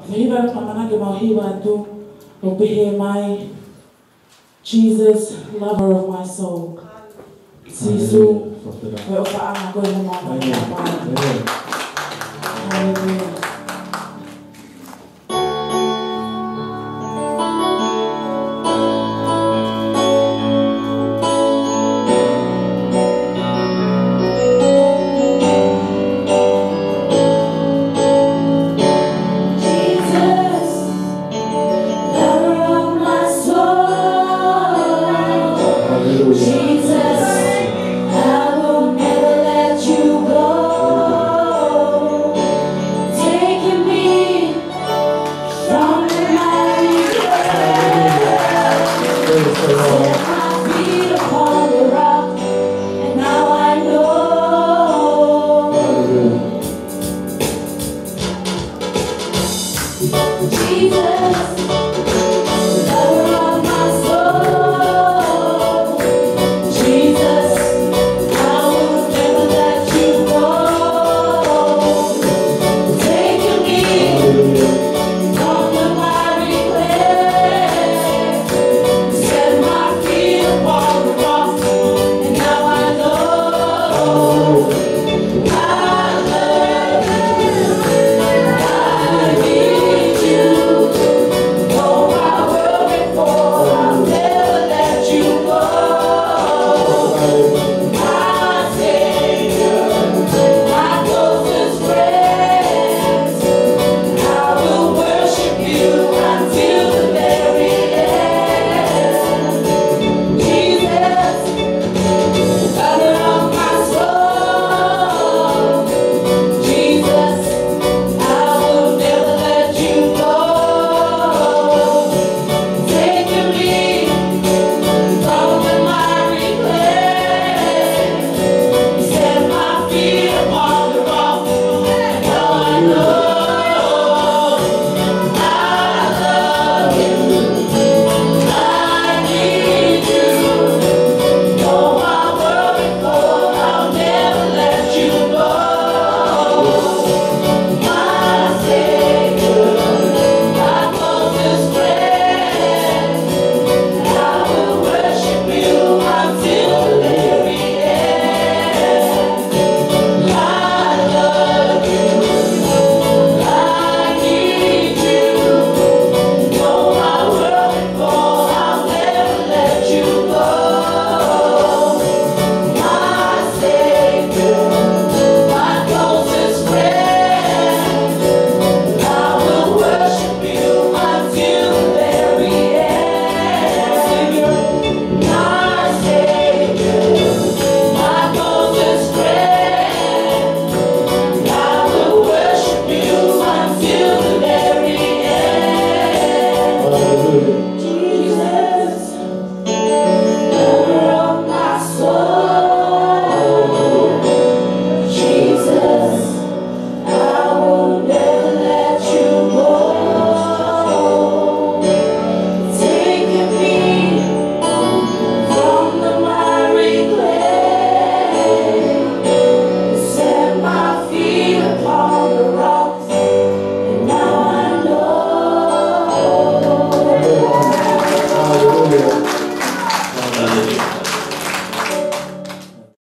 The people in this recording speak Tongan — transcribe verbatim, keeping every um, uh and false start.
Ko e hiva ʻoku mau ʻamanaki ke mau hiva atu, ʻoku pehē mai: Jesus, lover of my soul. Sīsū, ko e ʻofaʻanga koe ʻo homau ngaahi ʻapi. Haleluia. Jesus, lover of my soul. Haleluia. Jesus, I will never let you go. Taking me from the miry clay. Praise the Lord. Set my feet upon the rock, and now I know. Haleluia. Jesus.